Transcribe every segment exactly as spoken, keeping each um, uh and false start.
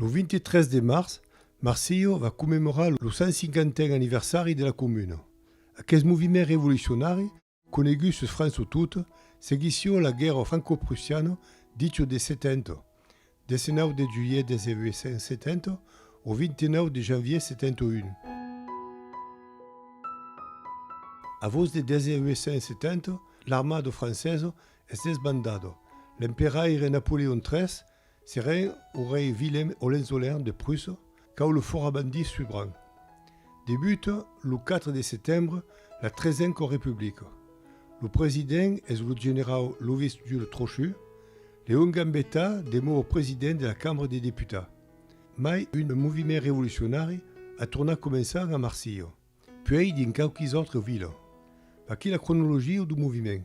Lo vint-e-tres de març, Marsilha va commemorar lo cent cinquanten anniversari de la comuna. Aqueste moviment revolucionari, conegut sus França tota, seguissiá la guèrra francoprussiana dicha de setanta, dètz-e-nòu de julhet dètz-e-uech cent setanta au vint-e-nòu de janvier setanta un. A vos de dètz-e-uech cent setanta, l'armada francesa es desbandada. L'emperaire Napoleon tres se rend au rei Wilhelm Hohenzollern de Prussa, quau lo fòrabandís subran. Debuta lo quatre de setembre la Tresenca Republica. Lo president es lo generau Lovis-Jules Trochu. Leon Gambetta demòra president de la Cambra de Deputats. Mai un moviment revolucionari a tornat començar a Marsilha, puèi dins quauquis autres vilas. Vaquí la cronologia dau moviment.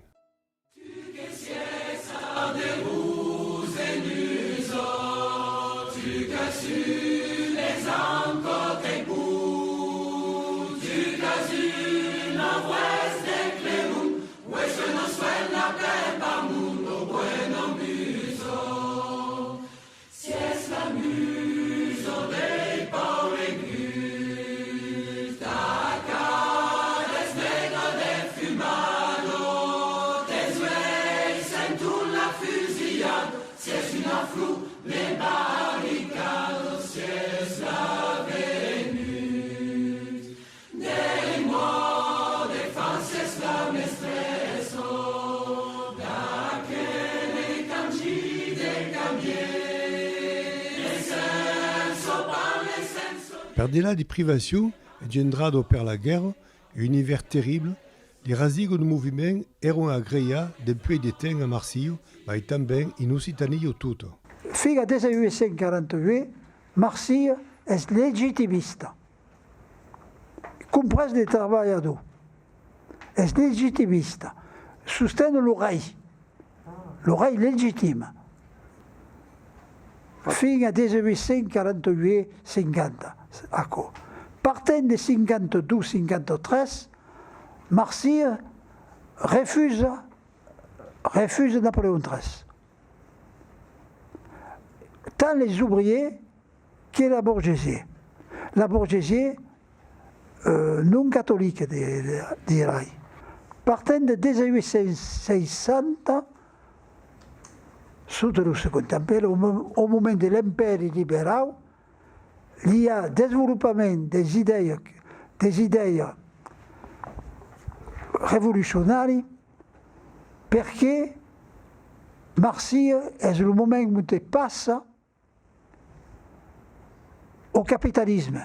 Per delà de privacion engendrada per la guèrra e un ivèrn terrible, li rasigas dau moviment èran a greiar dempuèi de temps a Marsilha, mai tanben en Occitània tota. Fins a dètz-e-uech cent quaranta-uech, Marsilha es legitimista. Comprés de trabalhadors. Es legitimista. Sosten lo rei. Lo rei legitim. Fins a dètz-e-uech cent quaranta-uech cinquanta, aquò. Partent de cinquanta-dos cinquanta-tres, Marsilha refusa, refusa Napoleon tres. Tant les obriers que la borgesiá. La borgesiá, euh, non catolica, de, de, dirai. Partent de dètz-e-uech cent seissanta, sota lo Segond Empèri, au mo-, au moment de l'Empèri liberau, li a desvolopament des idèias, des idèias revolucionàrias, perque Marsilha es lo moment onte passa au capitalisme.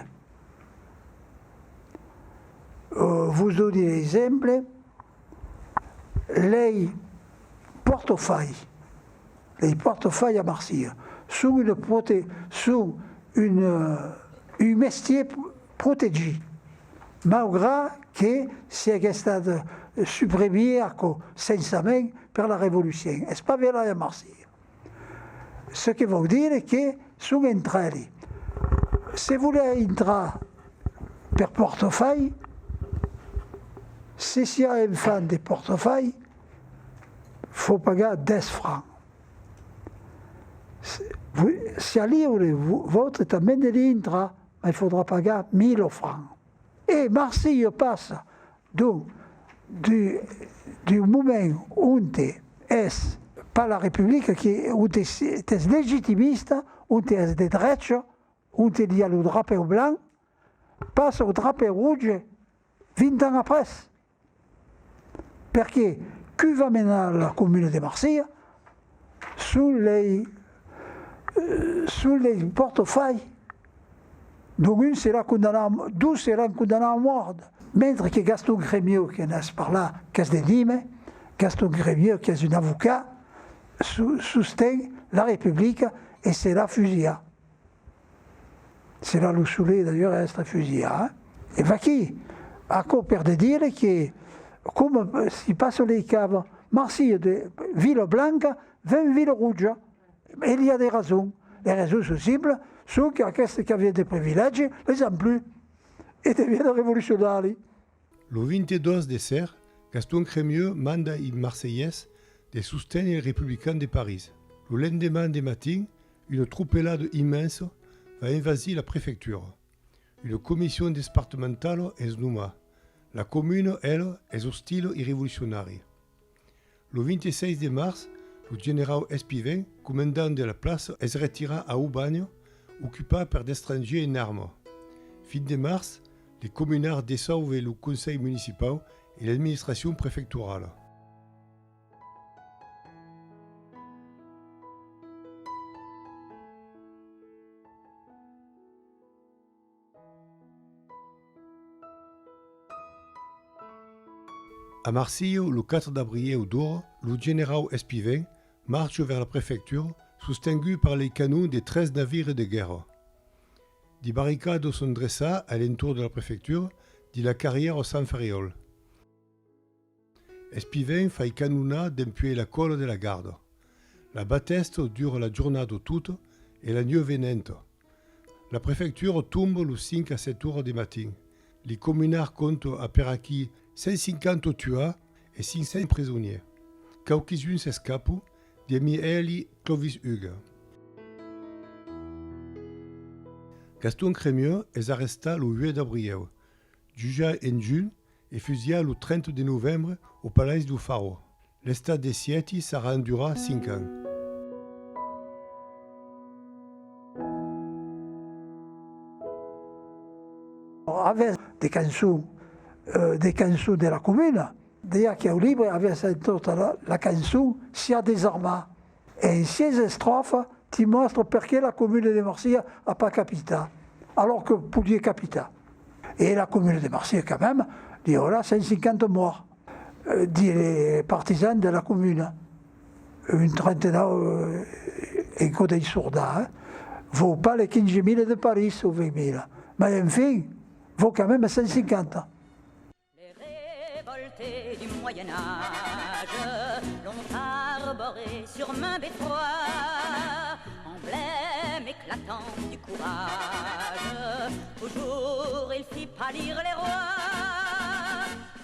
Euh, vos doni l'exemple, lei pòrtafalhs, lei pòrtafalhs a Marsilha, son una prote-, son un, euh, un mestier pro-, protegit, maugrat que siague estat, euh, suprimit, aquò, censament per la Revolucion. Es pas verai a Marsilha. Ce que vòu dire que son entre eles. Se volètz intrar per pòrtafalh, se siatz enfant de pòrtafalh, fau pagar dètz francs. Se, vo-, siatz liure, vo-, vautres tanben de li intrar, mai faudrà pagar mila francs. E Marsilha passa, donc, du, du moment onte es pas la Republica, que, onte es, es legitimista, onte es de drecha, onte li a lo drapèu blanc, passa au drapèu roge vint ans après. Perque qui va menar la comuna de Marsilha son lei, euh, son lei pòrtafalhs. Donc un serà condamnat a m-, dos seràn condamnats a mòrt. Mentre que Gaston Crémieux, que n'as parlat, qu'es de Nimes, Gaston Crémieux, qu'es un avocat, so-, sosten la Republica e serà fusilhat. Serà lo solet, d'ailleurs, a èstre fusilhat, eh? E vaquí, aquò per de dire que, coma si passa lei cavas, Marsilha de Vila Blanca ven Vila Roja, e li a de rasons. Les raisons son simplas, son qu'aquestes qu'avián de privilègis, les an plus, e deviènan revolucionaris. Lo vint-e-dos de ser, Gaston Crémieux manda i Marselhés de sosténer les republicans de París. Lo lendeman de matin, una tropelada immensa va envasir la prefectura. Una comission despartamentala es nomada. La comuna, ela, es ostila e revolucionària. Lo vint-e-sièis de març, lo generau Espivent, comandant de la plaça, es retirat a Aubanha, ocupat per d'estrangièrs en arma. Fin de març, li comunards dessauven lo conselh municipau e l'administracion prefecturala. A Marsilha, lo quatre d'abrieu d'ora, lo generau Espivent marcha vers la prefectura, sostengut per lei canons de tres navires de guèrra. Di barricadas son dressadas a l'entorn de la prefectura, dins la carrièra Sant Ferriòl. Espivent fai canonar dempuèi la còla de la Garda. La batèsta dura la jornada tota e la nuèch venenta. La prefectura tomba los cinc a sèt oras de matin. Li comunards comptan aperaquí cent cinquanta tuats e cinc cents presonièrs. Quauquis uns escapan, demí eli Clovis Hugues. Gaston Crémieux es arrestat lo uèch d'abrieu. Jutjat en junh, e fusilhat lo trenta de novembre au Palais dau Faro. L'estat de sièti sarà endurat cinc ans. Avètz de cançons, euh, de cançons de la comuna. Dejà qu'au libre avètz tota la, la cançon Siá desarmat. En sièis estròfas, ti mòstra perqué la comuna de Marsilha a pas capitat, alors que podiá capitar. E la comuna de Marsilha, quand même, li aurà cent cinquanta mòrts, euh, dins les partisans de la comuna. Un trenta-nòu, euh, en cò dei sordats, hein. Vau pas les quinze mille de París o vingt mille, mai enfin, vau quand même cent cinquanta. Les révoltés du Moyen Âge l'ont arboré sur mon beffroi, emblème éclatant du courage. Toujours il fit pâlir les rois.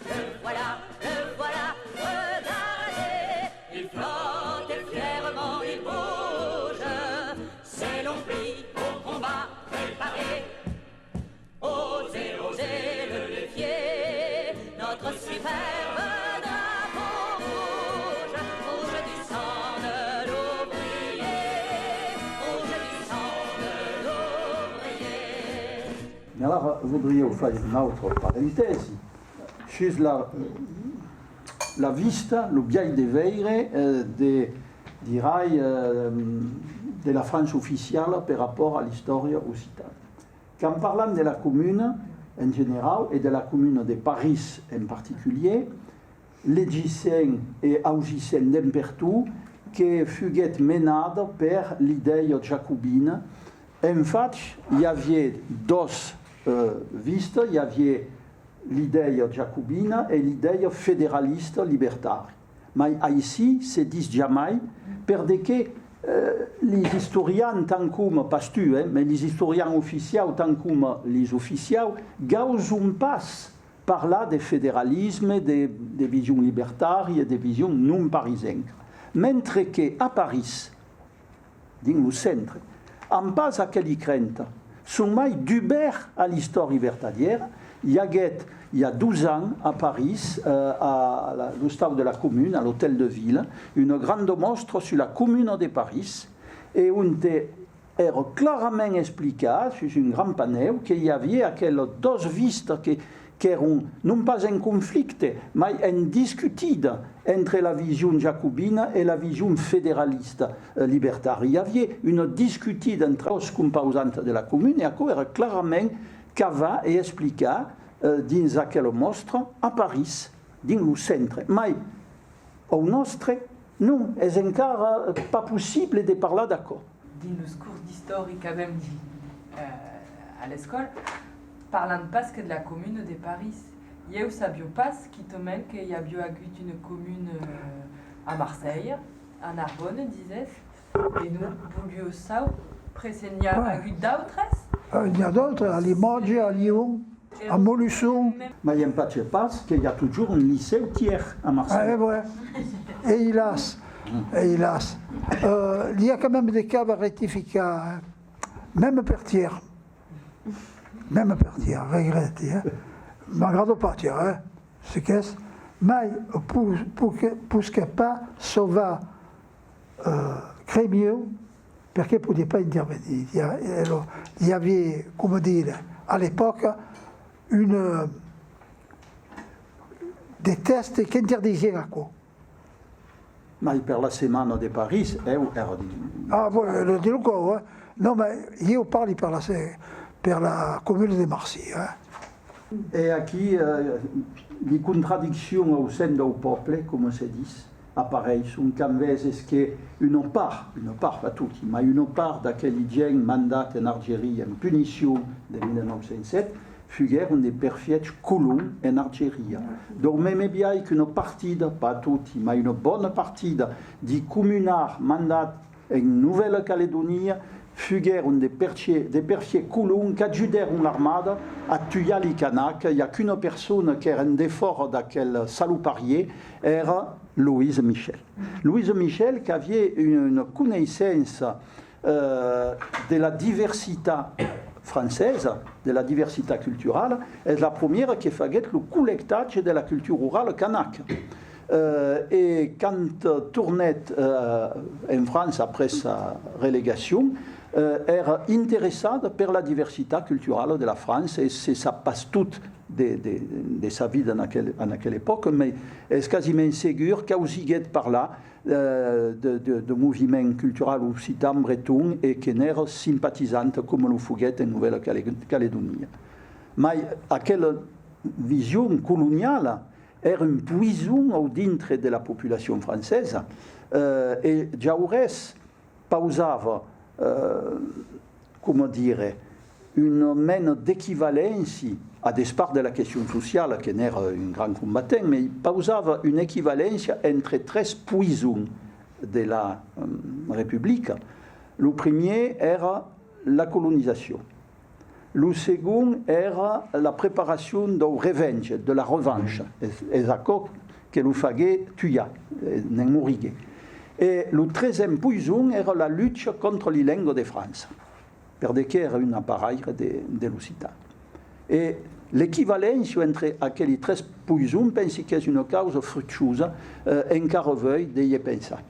Le voilà, le voilà, regardez, il flotte et fièrement il bouge. C'est l'homme pris au combat préparé. Osez, osez le défier, notre superbe drapeau rouge, rouge du sang de l'ouvrier, rouge du sang de l'ouvrier. E alara, voudriáu far una autra parentèsi sus la, la vista, lo biais de veire, eh, de, dirai, eh, de la França oficiala per rapòrt a l'istòria occitana. Quand parlam de la comuna en generau e de la comuna de París en particulièr, legissèm e ausissèm d'en pertot que fuguèt menada per l'idèia jacobina. En fach, i aviá dos, eh, vistas, i aviá l'idèia jacobina e l'idèia federalista libertari. Mai aicí se ditz jamai, per de que, eh, lis istorians, tant coma, pas tu, eh, mai lis istorians oficiaus, tant coma lis oficiaus, gauson pas parlar de federalisme, de, de vision libertària, de vision non parisenca. Mentre que a París, dins lo centre, an pas aqueli crenta, son mai dubèrts a l'istòria vertadièra. I aguèt, i a dos ans, a París, eh, a la, l'ostau de la Comuna, a l'Hôtel de Ville, una granda mòstra sus la Comuna de París, e onte èra clarament explicat, sus un grand panèu, que i aviá aquelas dos vistas que, qu'èran non pas en conflicte, mai en discutida entre la vision jacobina e la vision federalista, eh, libertària. I aviá una discutida entre las composantas de la Comuna e aquò èra clarament cavat e explicat, eh, dins aquela mòstra a París, dins lo centre. Mai au nòstre, non, es encara pas possible de parlar d'aquò. Dins los cors d'istòria qu'avèm, eh, a l'escòla, parlam pas que de la comuna de París. Ieu sabiá pas quitament que i aviá agut una comuna, eh, a Marselha, a Narbona, dises, e non voliá saupre se n'i a agut d'autras. Eh, n'i a d'autras, a Limòtges, a Lion, a Molusson. Mai empachatz pas que i a totjorn un licèu Thiers a Marselha. Ah, es vrai. E hilàs, e hilàs. Euh, il y a quand même des cas à rectificar, hein. Mème per Thiers. Mème per Thiers, regrèti, eh. M'agrada pas Thiers, eh. Se qu'es, mai pus-, pus-, pusquèt pas sauvar, eh, Crémieu, perque podiá pas intervenir. I a, i aviá, coma dire, a l'epòca, un, de tèxtes qu'interdisián aquò. Mai per la setmana de París, eu èra dins... Ah, bon, lo, lo còp, eh? Non, mas ieu parli per la se-, per la comuna de Marsilha, eh? E aquí, eh, li contradiccions au sen dau pòble, coma se ditz, apareisson quand veses que una part, una part, pas toti, mas una part d'aqueli gents mandats en Argeria en punicion de mila nòu cents sèt, fuguèron de perfièchs colons en Argeria. Dau meme biais qu'una partida, pas toti, mas una bona partida, di comunards mandats en Novèla Caledonia fuguèron de perfièchs, de perfièchs colons qu'ajudèron l'armada a tujar li Kanaks. I a qu'una persona qu'èra en defòra d'aquel saloparier, èra Louise Michel. Louise Michel qu'aviá una, una coneissença eh, de la diversitat francesa, de la diversitat culturala, es la promiera que faguèt lo collectatge de la cultura orala kanaka. Eh, e quand tornèt, eh, en França après sa relegacion, eh, èra interessada per la diversitat culturala de la França e se sap pas tot de, de, de sa vida en aquel, en aquela epòca, mai es quasiment segur qu'ausiguèt parlar eh, de, de, de moviment cultural occitan breton e que n'èra simpatizanta coma lo foguèt en Novèla Cale-, Caledonia. Mai aquela vision coloniala èra un poison au dintre de la populacion francesa, eh, e Jaurès pausava, eh, coma dire, una mena d'equivaléncia, a despart de la question sociala, que n'èra un grand combatent, mai pausava una equivaléncia entre tres poisons de la, eh, Republica. Lo primier èra la colonizacion. Lo segond èra la preparacion dau revenge, de la revanche. Es, es aquò que lo faguèt tujar, eh, ne'n moriguèt. E lo tresèm poison èra la lucha contra li lengas de França, per de qu'èra un aparaire de, de l'occitan. E l'equivaléncia entre aqueli tres poisons, pensi qu'es una causa fructuosa, eh, encara uèi de i pensar.